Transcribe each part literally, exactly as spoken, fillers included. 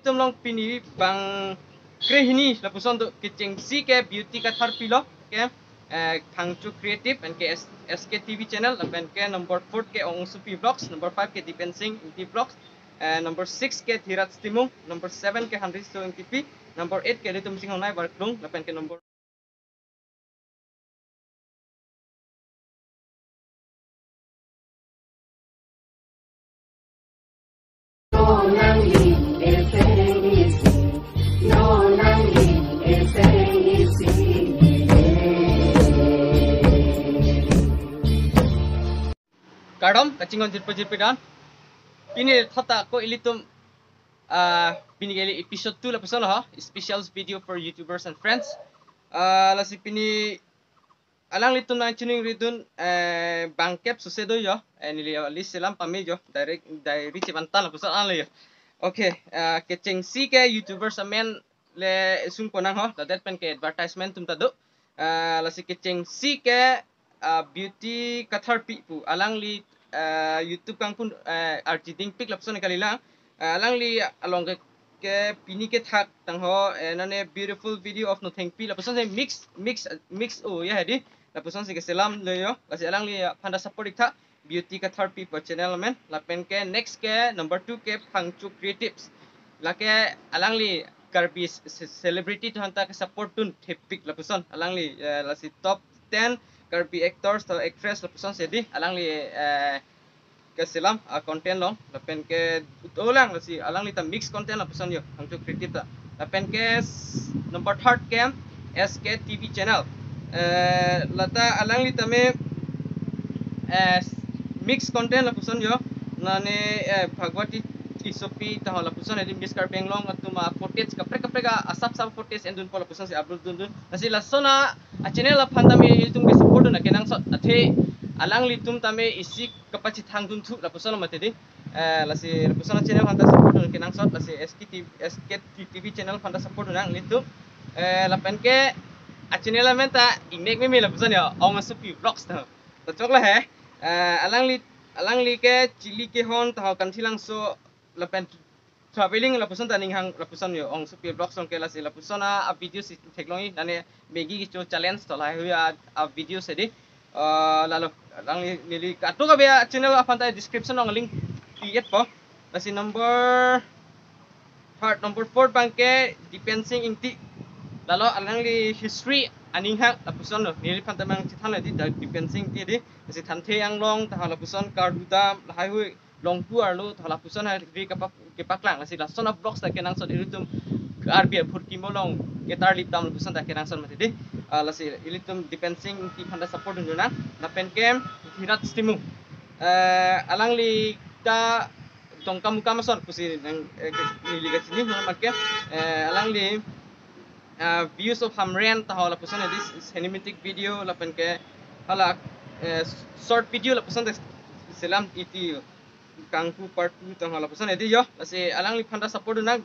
Ilitum along pini bang krehini lapuson do, kechengsi ke Beauty Kathar pilo ke, eh, Phangcho Creative and ke S-, S K T V channel, lapen ke number four ke Ongsupi Vlogs, number five ke Dipensing Ingti Vlogs, eh, number six ke Dhiraj Timung, number seven ke Hanriso Ingtipi, number eight ke ilitum Singhonai Warklung, lapen ke number Kardom, kachinghon jirpo jirpi dan. Pini thot ako ilitum, ah, pini kali episode two lapuson ho, special video for YouTubers and friends. Ah, lasi pini alanglitum nangchiningridun, eh, bangkep suse do yo, eh, neli list selam pame yo, direct, direct chevan tan lapuson anlo yo. Okay, ah, kechengsi ke YouTubers amen le sungko nang ho, ladet pen ke advertisement atum ta do. Ah, lasi kechengsi ke, ah, Beauty Kathar pi pu, alangli, ah, YouTube kangpun, eh, arjiding pik lapuson kalilang. Ah, alangli along ke, ke pini kethak tang ho, eh, nane beautiful video of Nothengpi lapuson si mix, mix, mix o ya hedi. Lapuson si keselam lo yo. Lasi alangli aphanta support ik tha. Beauty Kathar pi pu channel amen. Lapen ke next ke number two ke Phangcho Creatives. Lake alangli Karbi ce-, ce-, celebrity atum aphanta ke support dun thepik lapuson. Alangli, eh, lasi top ten Karbi actors to actress lapuson si hedi. Alangli, eh, keselam, ah, content along, lapen ke utolang lasi alangli ta mix content lapuson yo, Phangcho Creative ta. Lapen ke s-, number third ke S K T V channel. Eh, lata alangli tame, eh, mix content lapuson yo, nane, eh, Bhagwati Tissopi taho lapuson hedi, Miss Karbi Anglong atum a-footage kaprek kaprek a-, asap sap footage endunpo lapuson si upload dundun. Lasi lason a-channel aphan tame ilitum ke support dun akenangsot, athe alanglitum tame isi kapachethang dunthu lapuson mati di. Eh, lasi lapuson a-channel aphanta support dun akenangsot, lasi S K T V, S K T V channel aphanta support dun nanglitum. Eh, lapen ke a-channel amen ta ingnek meme lapuson yo, Ongsupi Vlogs ta. Ta choklo he. Eh, alangli, alangli ke Chili kehon taho Kanthilangso lapen traveling lapuson ta aning hang lapuson yo, Ongsupi Vlogs along ke. Lasi lapuson a-video si theklongji, nane Maggi kecho challenge to lahaihui a, a-video si hedi. Ah, lalo alangli neli kadokave a-channel aphanta description along link pi-et po. Lasi number third, number four abang ke Dipensing Ingti. Lalo alangli history aning hang lapuson lo. Neliphan ta mang chethan hedi, Dipensing Ingti hedi. Lasi Thanthe Anglong taho lapuson, Karlu Dam, lahaihui Longpu arlo taho lapuson hedi kepak-, kepaklang. Lasi lason a-vlogs ta kenangsot, ilitum Karbi aphurkimo along ketarlip dam lapuson ta kenangsot mati di. Ah, lasi ilitum Dipensing Ingti aphanta support dun nang. Lapen ke Dhiraj Timung. Eh, alangli ta Dongkamukam ason pusi nang, eh, ke-, neli kachini, non mat ke, eh, alangli, ah, Views of Hamren taho lapuson hedi, cinematic video lapen ke hala, eh, short video lapuson ta selam, Iti Kanghu part two taho lapuson hedi yo. Lasi alangliphan ta support dun nang,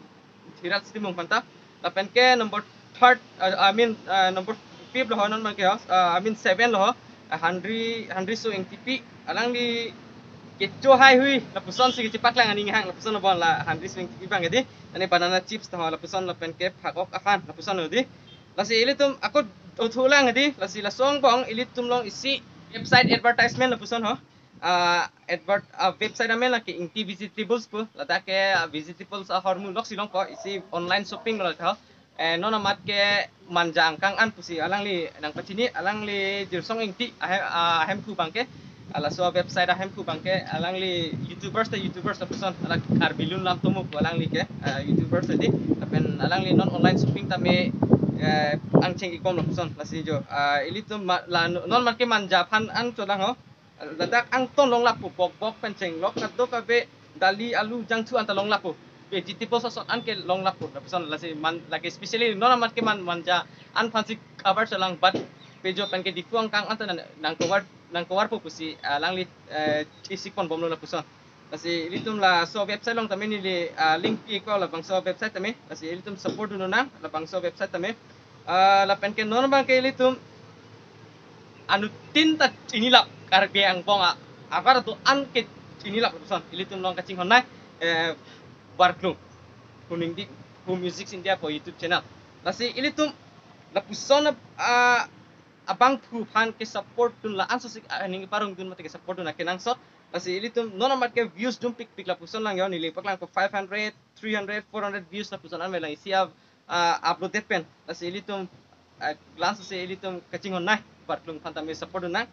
Dhiraj Timung aphanta. Lapen ke number third, uh, I mean, uh, number fifth lo ho non abang ke ho, uh, I mean seven lo ho, uh, Hanri, Hanriso Ingtipi. Alangli kecho haihui lapuson si kechepaklang aning hang lapuson lo bon la Hanriso Ingtipi abang hedi. Nane banana chips taho lapuson lapen ke phak-ok aphan lapuson lo hedi. Lasi ilitum ako uthulang hedi, lasi laso angbong ilitum along isi website advertisement lapuson ho. Ah, advert, ah, website amen lake Ingti Vegetables pu, ladak ke, ah, vegetables ahormu lok si longpo, isi online shopping lo tha. Eh, non amat ke manja angkang an pusi alangli nangpachini, alangli Jirsong Ingti ahe-, ah, ahemphu abang ke, ah, laso website ahemphu abang ke, alangli YouTubers ta YouTubers lapuson, alang Karbi Lun Lam Tomo pu alangli ke, ah, YouTubers hedi, lapen alangli non online shopping tame, eh, angcheng ikom lapuson, lasi jo, ah, ilitum ma-, la non mat ke manja aphan an cholang ho. Ladak angton longlappo, bok bok pen chenglok kadokave, dali, alu, jangthu anta longlappo. Vegetables ason anke longlappo. Lapuson lasi man, lake especially non amat ke man manja an aphansi cover cholang, but pejo pen ke Diphu angkang anta nang, nangcover, nangcoverpo pusi, ah, alangli, eh, isi konbomlo lapuson. Lasi ilitum laso website along tame neli, ah, link pi-ikpo labangso website tame. Lasi ilitum support dun nang labangso website tame. Ah, lapen ke non abang ke ilitum anuttin ta chinilap, Karbi angbong a-, abar do-an ke chinilap lapuson. Ilitum along kachinghon nai, eh, Warklung. Hum Indi, Hum Music India pu YouTube channel. Lasi ilitum lapuson, ah, abangphu aphan ke support dun, la-an sose, ah, ning parong dun mate ke support dun akenangsot. Lasi ilitum non amat ke views dum pikpik lapuson lang yo, neli paklangpo five hundred, three hundred, four hundred views lapuson an lang isi a, ah, upload det pen. Lasi ilitum, ah, la-an sose ilitum kachinghon nai, Varklung aphan tame support dun nang.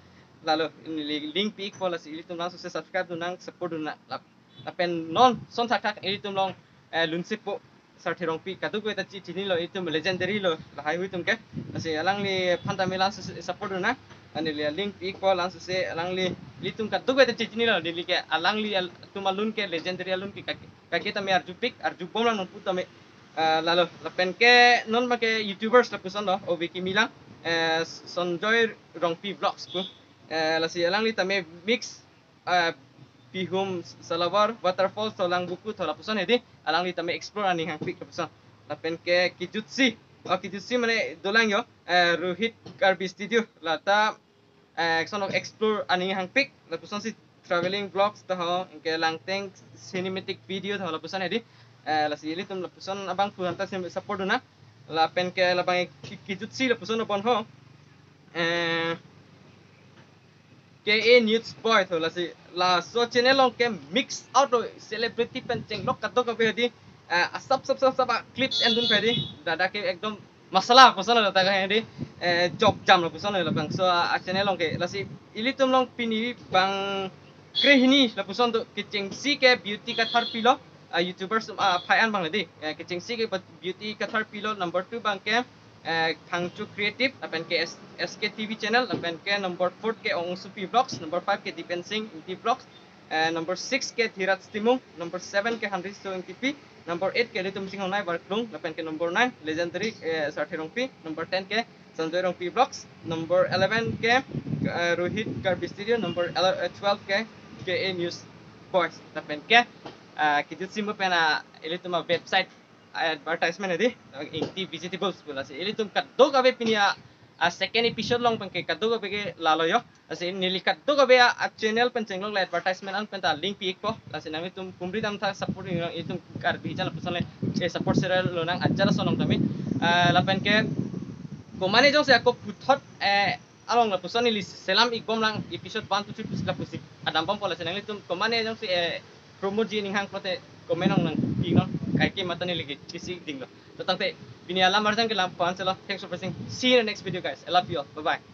Lalo neli link pi-ikpo, lasi ilitum la-an sose subscribe dun nang, support dun nang. Lap-, lapen non son thakthak ilitum along, eh, lunsepo Sarthe Rongpi, kadokave ta chi-, chinilo, ilitum legendary lo, lahai hui atum ke. Lasi alangliphan tame la-an sose support dun nang. Neli link pi-ikpo, la-an sose alangli, ilitum kadokave ta chi-, chinilo, neli ke alangli al-, atum alun ke, legendary alun ke, kake, kake tame arjupik, arjubom lang non pu tame. Ah, lalo, lapen ke non abang ke YouTubers lapuson lo, ove kimi lang, eh, Sonjoy Rongpi Vlogs pu. Eh, lasi alangli tame mix, eh, bihum, salawar, waterfall, solang buku, tho lapuson hedi, alangli tame explore aning hangpik lapuson. Lapen ke kijutsi, oh, kijutsi mane dolang yo, eh, Rohit Karbi Studio, lata, eh, ekson explore aning hangpik, lapusonsi traveling vlogs ta ho, anke Langteng cinematic video ta ho lapuson hedi. Eh, lasi ilitum lapuson abangphu aphan ta sim-, support dun nang. Lapen ke labang ki-, kijutsi lapuson apon ho. Eh, K A News Boy tho, lasi laso channel along ke mix out lo, celebrity pen chenglok kadokave hedi, eh, asap sap sap sap a clips endun hedi, dak dak ke ekdom masala lapuson lo dak ke hedi, eh, jok jam lapuson lo labangso a, a channel along ke. Lasi ilitum along pini bang krehini lapuson do, kechengsi ke Beauty Kathar pilo, ah, YouTubers, ah, phai an abang hedi, eh, kechengsi ke Beauty Kathar pilo, number two abang ke, eh, Phangcho Creative, lapen ke S-, S K T V channel, lapen ke number four ke Ongsupi Vlogs, number five ke Dipen Sing Ingti Vlogs, eh, number six ke Dhiraj Timung, number seven ke Hanriso Ingtipi, number eight ke ilitum chinghon nai Varklung, lapen ke number nine legendary, eh, Sarthe Rongpi, number ten ke Sonjoy Rongpi Vlogs, number eleven ke, eh, Rohit Karbi Studio, number ele-, eh, twelve ke K A News Boys, lapen ke, ah, kijutsi mo pen, ah, ilitum a website advertisement hedi, Ingti Vegetables pu. Lasi ilitum kadokave pini a, a second episode along pen ke kadokave ke lalo yo. Lasi neli kadokave a, a channel pen chenglok la advertisement an pen ta link pi-ikpo. Lasi nanglitum kumri damtha support dun nang, ilitum Karbi channel lapuson le, eh, support sera lonang ajat ason along tame. Eh, lapen ke komane jongsi ako puthot, eh, along lapuson neli selam-ik bom lang episode one to three pusi lapusi adam bompo, lasi nanglitum komane jongsi, eh, promote ji aning hang pulote comment along nangpi non, kaike mata neli ke isi dinglo. To tangte pini alam arjan ke lapu-an selo. Thanks for watching. See you in the next video, guys. I love you all. Bye bye.